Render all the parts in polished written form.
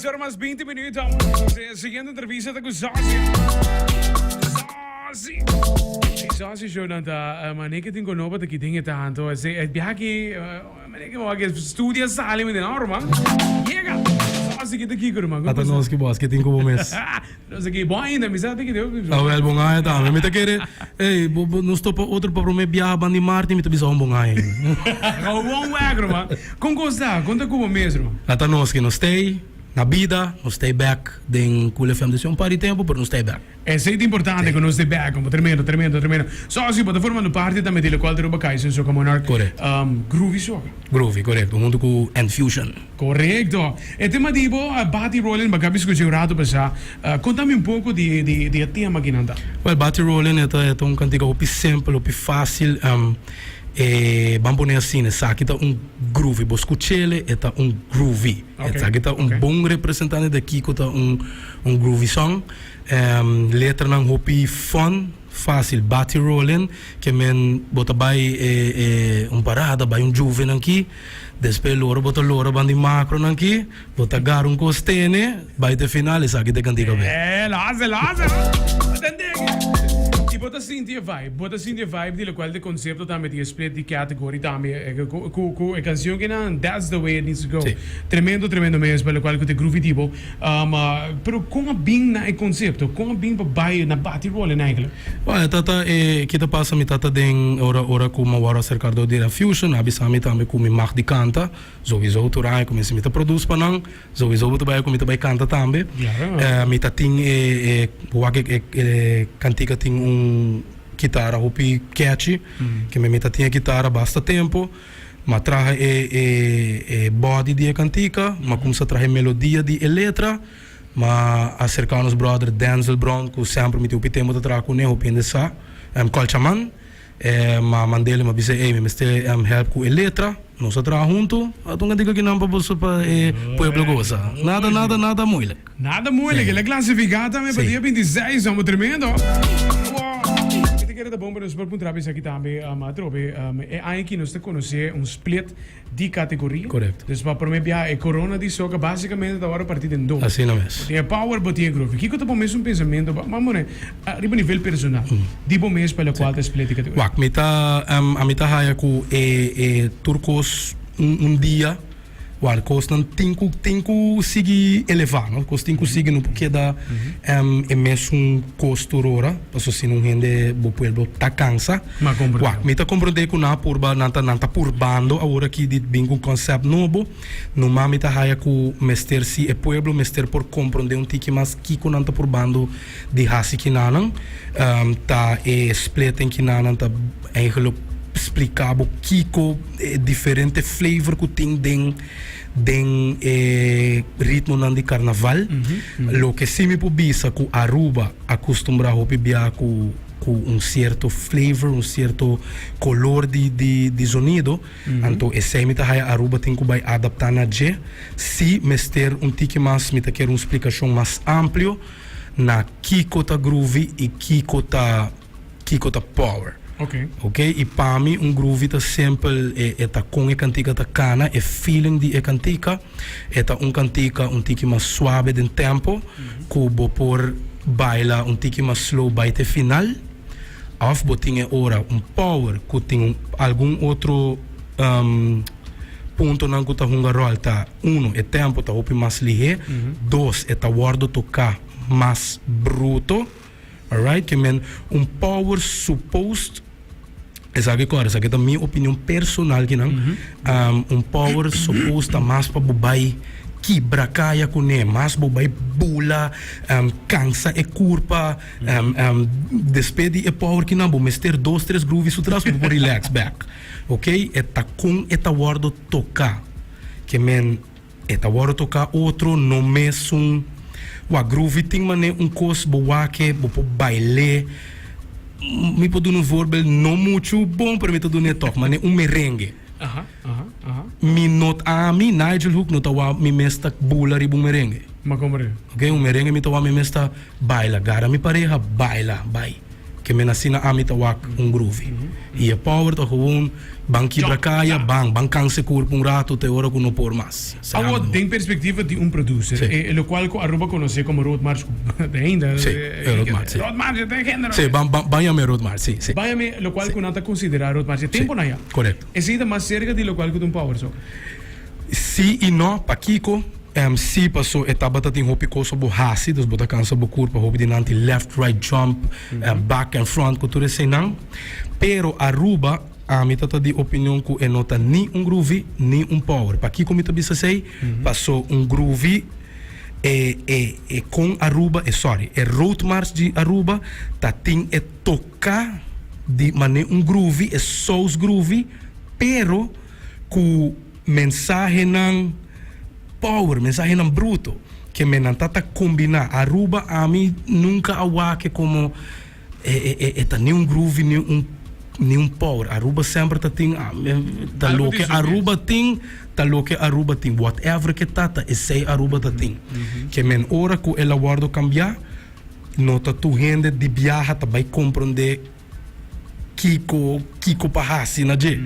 Seis ora mas 20 minuut. E siguiente entrevista ta cu Zazie. Zazie. E Zazie show dan ta mane ke tin konoba ta ki den e tanto. Ese e biaha ki mane ke wak studia sali mi den no ruman. Yega. Zazie ki ta kiko ruman? Ata nos ki bos ke tin ku bo mes. Nos aki bon ainda mi sa ta ki Dios. Awel bon aña tambe. Mi ta kere ey bo bo nos topa otro pa prome biaha bandi Martin mi ta bisa un bon aña ainda. Gewoon wek ruman. Kon kos ta? Kon ta ku bo mes ruman? Ata nos ki nos stay na bida, nos stay bek den Cool FM desde un par di tempo pero nos stay bek. Esey ta importante ku nos stay bek como tremendo tremendo tremendo. Socio bo ta formando parti tambe di locual ta Aruba Kaizen Soca Monarch. Correcto. Groovy Soca. Groovy correcto hunto ku Enfusion. Correcto. E tema di bo Bati Rolling bo gabi scucha un rato pasa. Conta mi un poco di di di e tema kinan ta. Well Bati Rolling e ta e ta un cantica hopi simpel hopi facil e ban pone asina esaki ta un groovy bo scuchele e ta un groovy esaki ta un bon representante di kico ta un un groovy song letranan hopi fun. Fácil, bati rolling, ke men bo ta bai e e un parada, bai un juvenan ki, despues lora bo ta lora ban di macronan ki, bo ta gara un kos tene, bai te final, esaki ta e kantika be. Eh, laze, laze, atende aki. I bo ta sinti e vibe, bo ta sinti e vibe di lokual di konsepto tambe di e split di category tambe, ku ku ku e kansion kinan, that's the way it needs to go. Si. Tremendo, tremendo mes pa lokual ku ta e groovy di bo. Pero kon a bin na e konsepto? Kon a bin pa bai na bati rollen eigenlijk? Bueno, e tata e ki ta pasa mi tata den ora ora ku mi a wòrdu aserká dor di Refusion, a bisa mi tambe ku mi mag di kanta, zowizo tur aña ku mi si mi ta produce pa nan, zowizo bo ta bai ku mi ta bai kanta tambe. Mi ta tin e e wak e e kantika tin un kitara hopi catchy, ke mi ta tin e kitara basta tempo. M'a traha e e e body di e kantika, m'a kumsa traha e melodia di e letra, m'a aserká nos brother Denzel Brown ku semper mi tin hopi tempu ta traha kuné, hopi hende sa, Kolchaman, m'a mand'el, m'a bis'é, ey mi mester help ku e letra, nos a traha huntu, a ta un kantika kinan pa boso pa e pueblo gosa. Nada nada nada moeilijk. Nada moeilijk, el a klasifiká tambe pa dia 26, homber tremendo. Mi ta kere ta bon pa nos por puntra esaki tambe atrobe. E aña aki nos ta konosé un split di kategoria. Korekto. Dus pa promé biaha e korona di soka básikamente ta wòrdu partí den dos. Asina mes. Bo tin e power, bo tin e groove. Kiko ta bo mes un pensamentu, ban pone riba nivel personal, di bo mes pa lokual ta split di kategoria? Wak, mi ta, ami ta haya ku e e tur kos un dia. Wak, kosnan tin ku tin ku sigui elevá, no? Kos tin ku sigui, no por keda e mesun kos tur ora, pasobra si no un hende bo pueblo ta kansa. Wak, mi ta komprondé ku nan a purba, nan ta nan ta purbando awor aki di bin ku un konsèpt nobo, numa mi ta haya ku mester si e pueblo mester por komprondé un tiki mas kiko nan ta purbando di hasi kinanan. Ta e splitting kinanan ta eigenlijk spliká bo kiko e diferente flavor ku tin den den e ritmonan di karnaval. Loke si mi por bisa ku Aruba a kustumbrá hopi bia ku ku un sierto flavor, un sierto kolor di di di zonido, anto esei mi ta haya Aruba tin ku bai adaptá na dje. Si mester un tiki mas mi ta kere un splikashon mas amplio na kiko ta groovy i kiko ta. Kiko ta power. Ok. Ok, i pa mi un groovy ta simpel, e e ta kon e kantika ta kana, e feeling di e kantika. E ta un kantika un tiki mas suave den tempo, ku bo por baila un tiki mas slow bai te final. Of bo tin e ora un power ku tin un algun otro puntonan ku ta hunga ròl ta, uno, e tempo ta hopi mas lihé, dos, e ta wòrdu toká mas bruto. Alright, ke men un power supposed, esaki kòrda, esaki ta mi opinion personal kinan, un power supposed ta mas pa bo bai kibra kaya kuné, mas bo bai bula, kansa e kurpa, despues di e power kinan bo mester dos tres groovy su tras pa bo por relax bek, ok, e ta kon e ta wòrdu toká, ke men. E ta wòrdu toká otro no mesun. Wak groovy tin manera un kos bo wak-e bo por bail'é. Mi por duna un voorbeeld no muchu bon pero mi ta dun'é tòg manera un merengue. Mi no ami Nigel Hook no ta wak mi mes ta bula riba un merengue. Ok un merengue mi ta wak mi mes ta baila gara mi pareha baila bai. Ke men asina ami ta wak un groovy. I e power ta gewoon ban kibra kaya, ban, ban kansa e kurp un rato te ora ku no por mas. Awo den perspectiva di un producer, e locual cu Aruba conoce como Road March cu ainda Sí, e Road March, sí. Road March ta e genero. Sí, ban, ban, ban yama e Road March, sí, sí. Ban yama e locual cu nan ta considera Road March e temponan ya. Correcto. Esey ta mas cerca di locual cu ta un power soca. Sí y no, pakico? Sí, paso e tabata tin hopi cos pa bo haci, dus bo ta cansa bo curpa hopi di nan tin left, right, jump, back and front cu tur eseynan. Pero Aruba, ami ta ta di opinion cu e no ta ni un groovy ni un power. Pakico mi ta bisa esey? Paso un groovy e e e con Aruba e sorry e roadmarch di Aruba ta tin e toca di mane un groovy, e saus groovy, pero cu mensahenan power, mensahenan bruto, ke men nan ta ta combina. Aruba ami nunca a wak como e e e ta ni un groovy ni un ni un power. Aruba semper ta tin ta loke Aruba tin ta loke Aruba tin. Whatever ke ta ta esey Aruba ta tin. Ke men ora cu el a wordo cambia no ta tur hende di biaha ta bay comprende. Kiko kiko pa hasi na dje.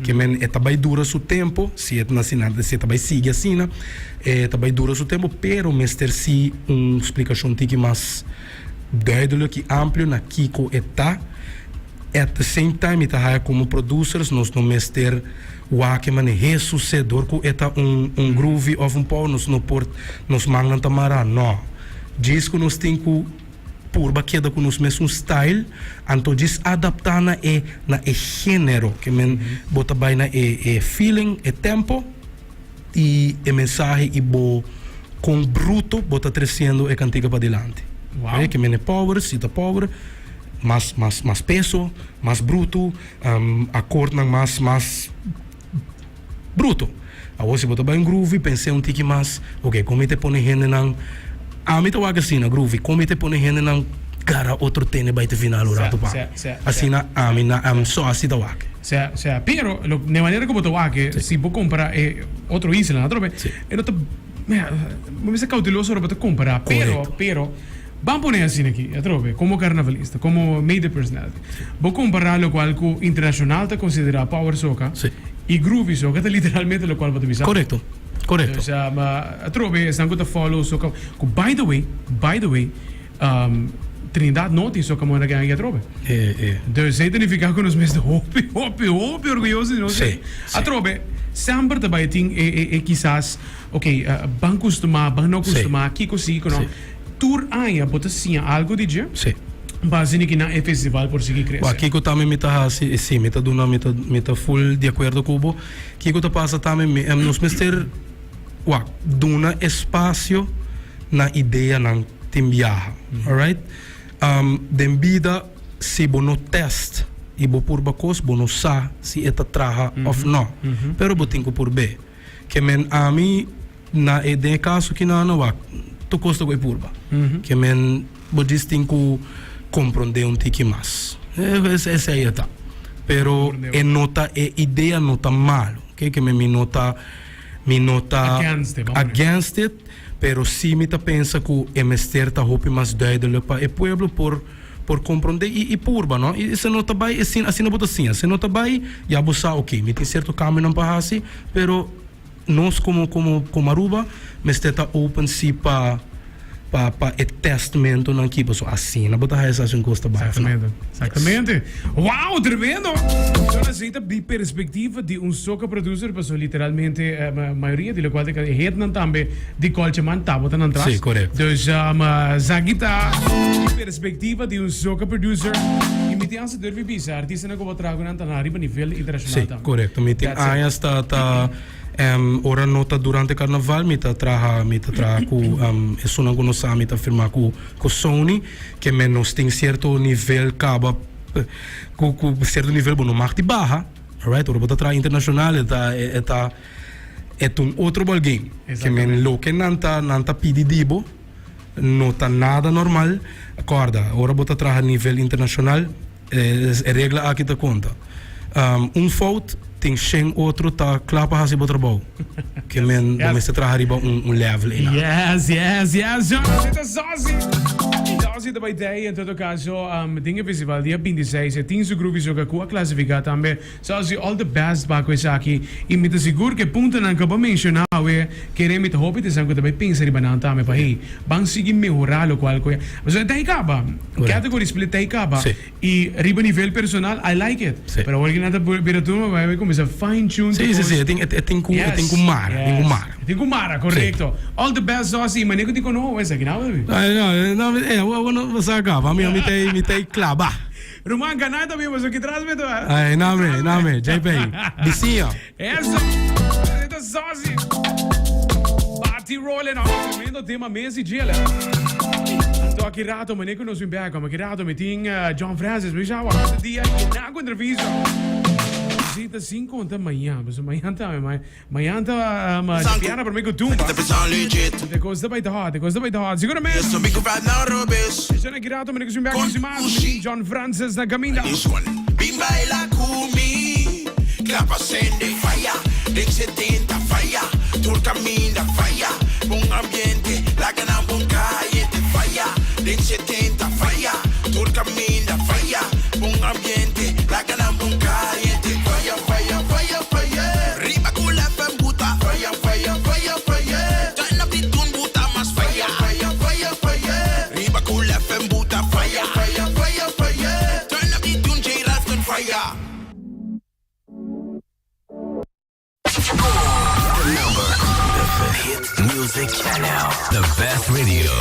Ke men e ta bai dura su tempo, si e na asina, si e ta bai sigui asina, e ta bai dura su tempo, pero mester si un splikashon tiki mas duidelijk i amplio na kiko e ta. At the same time mi ta haya komo producers nos no mester wak e manera Hesus se dor ku e ta un un groovy of un power nos no por nos mannan ta mara, no. Djis ku nos tin ku. Purba keda ku nos mesun style, anto djis adaptá na e na e género ke men bo ta bai na e e feeling, e tempo i e mensahe i bo kon bruto bo ta tresiendo e kantika padilanti. Wow. Ke men e power, si ta power, mas mas mas peso, mas bruto, akordnan mas mas. Bruto. Awor si bo ta bai un groovy pens'é un tiki mas, ok, kon mi ta pone hendenan, ami ta wak asina, groovy, kon mi ta pone hendenan gara otro tene bai te final un rato pa mi. Asina ami na am so asi ta wak. Sea, sea, pero lo, den manera ku bo ta wak, si bo kompara e otro islanan atrobe, e no ta, bo mester kauteloso ora bo ta kompara, pero, pero, Ban pone asina aki, atrobe, komo karnavalista, komo media personality, bo kompará lokual ku internashonal ta konsiderá power soca i groovy soca ta literalmente lokual bo ta bisa. Korekto, korekto. Dus, atrobe, esnan ku ta follow soca, ku by the way, by the way, Trinidad no tin soca moda aki atrobe. Dus esei ta nifiká ku nos mes ta hopi, hopi, hopi orguyoso di nos. Atrobe, semper ta bai tin e kisas, ok, ban kustumá, ban no kustumá, kiko si, kiko no. Tur aña bo ta siña algo di dje? Sí. Pa asina ki nan e festival por sigui krese. Wak, kiko tambe mi ta hasi, e sí, mi ta duna, mi ta, mi ta full di akuerdo ku bo. Kiko ta pasa tambe, mi, nos mester, wak, duna espasio na ideanan tin biaha, alright? Den bida, si bo no test i bo purba kos, bo no sa si e ta traha òf nò. Pero bo tin ku purb'é. Ke men ami. Na e den e kaso ki nan a wak tur kos ta ku e purba. Ke men bo djis tin ku komprondé un tiki mas. Esei e ta. Pero e no ta e idea no ta malu. Oke ke men mi no ta mi no ta against it pero si mi ta pensa ku e mester ta hopi mas duidelijk pa e pueblo por por komprondé i i purba no. I se no ta bai asina bo ta siña. Se no ta bai ya bo sa oke mi tin sierto kambionan pa hasi pero. Nos como como como Aruba mester ta open si pa pa pa e testmentonan ki paso asina bo ta haya sa si un cos ta bai of no. Exactamente, exactamente. Wow, tremendo! So así ta di perspectiva di un soca producer paso literalmente eh, mayoria di locual ta e hitnan tambe di Colcheman tabata nan tras. Sí, correcto. Dus um, zaki ta di perspectiva di un soca producer y mi tin ansa durfi bisa artistanan cu bo traha cu nan ta na riba nivel internacional Sí, tambe. correcto. Mi tin That's it. añas ta ta em, ora no ta durante carnaval mi ta traha mi ta traha cu em, esunnan cu nos sa mi ta firma cu cu Sony ke men nos tin cierto nivel caba eh, cu cu cierto nivel bo no mag di baha, alright? Ora bo ta traha internacional e ta e ta e ta un otro ballgame. Ke men loke nan ta nan ta pidi di bo no ta nada normal. Corda, ora bo ta traha nivel internacional E regla aki ta konta. Un fout, Tin shen otro ta kla pa hasi bo trabou. Ke men bo mester traha riba un un level einan. Yes, yes, yes, Johnny ta Zozi. Zozi ta bai dei en todo caso um, den e festival dia 26 e tin su grupo Isoka ku a clasifica tambe. Zozi all the best pa ku esaki y mi ta sigur ku e puntonan ku bo menciona awe kere mi ta hopi ta esan ku ta bai pensa riba nan tambe pa hey ban sigui mehora locual ku e pasobra e ta kaba. Category split ta kaba. Sí. Y riba nivel personal I like it. Sí. Pero awor ki nan ta bira turno bai bai cuminsa fine tune Sí, sí, sí, e tin e tin cu e tin cu mara, e tin cu mara. E tin cu mara, correcto. All the best Zosy, y mane cu tin conoho esaki nan baby. Ay no, no, eh, awor no bo sa caba, mi mi ta mi ta claba. Ruman gana tambe pasobra ki tras mi ta. Ay, no me, no me, JP. Bisiño. Eso! Esta ta Zazi! Party rolling oh, tremendo tema mes y djele. Anto aki rato mane cu nos bin bek, aki rato mi tin John Francis, mi sa wak dia yena cu entrevista. Si ta sin conta mañan, pasobra mañan tambe, ma mañan ta djabièrnè prome cu tumba. De cos ta bay ta hot, de cos ta bay ta hot, siguramente. Esnan aki rato mane cu nos bin bek cu nos mas, mi tin John Francis na caminda. Bin baila ku mi, klapa sende faya, den 70 faya, tur kaminda faya, bon ambiente, laga nan bon kayente faya, den 70 faya, tur kaminda faya, bon ambiente, laga nan bon kayente faya, faya, faya, faya, riba ku lèfèn buta faya, faya, faya, faya, turn up di tune buta mas faya, faya, faya, faya, riba ku lèfèn buta faya, faya, faya, faya. Turn up di tune J Ralph on fire. The hit music channel. The best radio.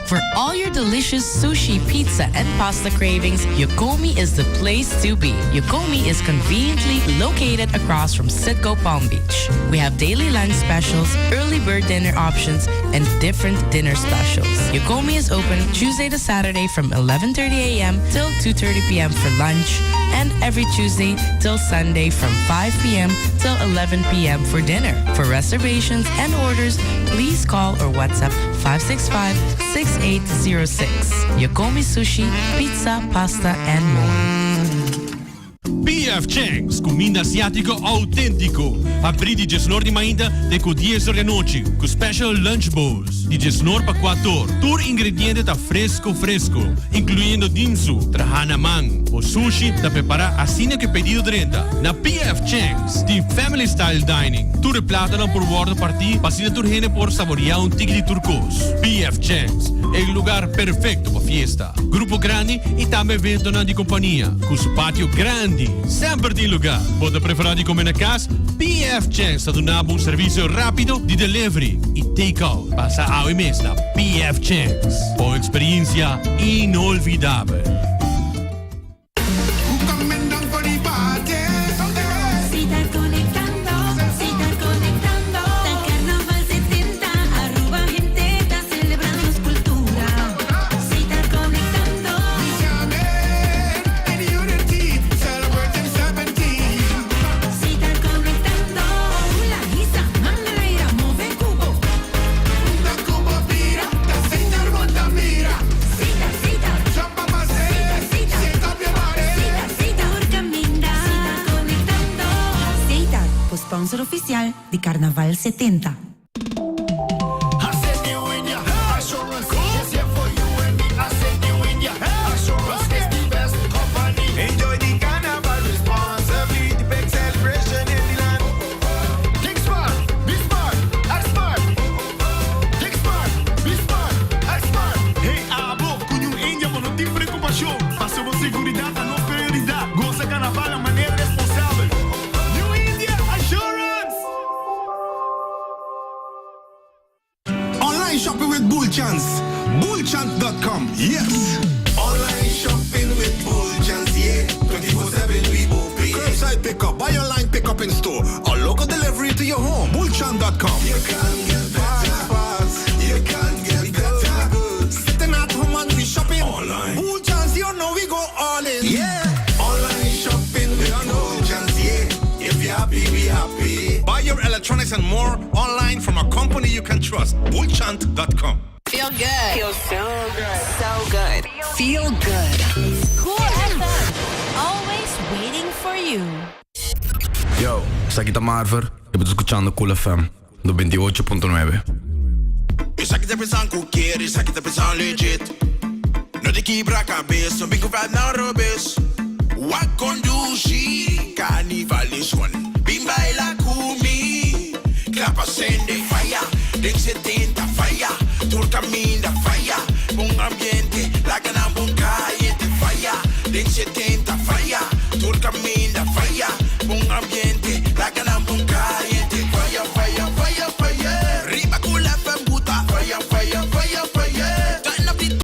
For all your delicious sushi, pizza, and pasta cravings, Yokomi is the place to be. Yokomi is conveniently located across from Citgo Palm Beach. We have daily lunch specials, early bird dinner options, and different dinner specials. Yokomi is open Tuesday to Saturday from 11:30 a.m. till 2:30 p.m. for lunch, and every Tuesday till Sunday from 5 p.m. till 11 p.m. for dinner. For reservations and orders, please call or WhatsApp 565 6806. Yokomi Sushi, pizza, pasta, and more. PF Chang's, cuminda asiatico autentico. Habri di diesnor di mainta te cu dies or di anochi, cu special lunch bowls di diesnor pa cuator. Tur ingrediente ta fresco fresco, incluyendo dimsu, traha na man. Bo sushi ta prepara asina cu e pedido drenta. Na PF Chang's tin family style dining. Tur e platonan por wordo parti pa asina tur hende por saborea un tiki di tur cos. PF Chang's, e lugar perfecto pa fiesta. Grupo grandi y tambe eventonan di compania. Cu su patio grandi, semper tin lugar. Bo ta prefera di come na cas? PF Chang's ta duna bo un servicio rapido di delivery y take-out. Pasa awe mes na PF Chang's pa un experiencia inolvidabel. Sponsor oficial di Carnaval 70. Hey abo, cu New India bo no tin preocupacion, paso bo seguridad ta nos prioridad. Goza Carnaval na manera responsabel. New India Assurance! Online shopping with Boolchands, Boolchand.com, yes! Online shopping with Boolchands, yeah! 24/7 we open. Curbside pickup, buy online, pick up in store, or local delivery to your home. Boolchand.com. You can't get better fast. You can't get better good. Sitting at home and we shopping. Online. Boolchands, you know we go all in. Yeah. Online shopping with Boolchands, yeah. If you're happy, we happy. Buy your electronics and more online from a company you can trust. Boolchand.com. Feel good. Feel so good. So good. Feel good. Cool FM. Always waiting for you. Yo, esaki ta Marver y bo ta scuchando Cool FM 98.9. Esaki ta pensa cu kier, esaki ta pensa legit. No ta kibra cabes, no bin cu vibe nan robes. Wak conduci, carnival is one. Bin baila cu mi, clapa cende fire. Den 70 fire, tur caminda fire. Bon ambiente, laga nan bon cayente fire. Den 70.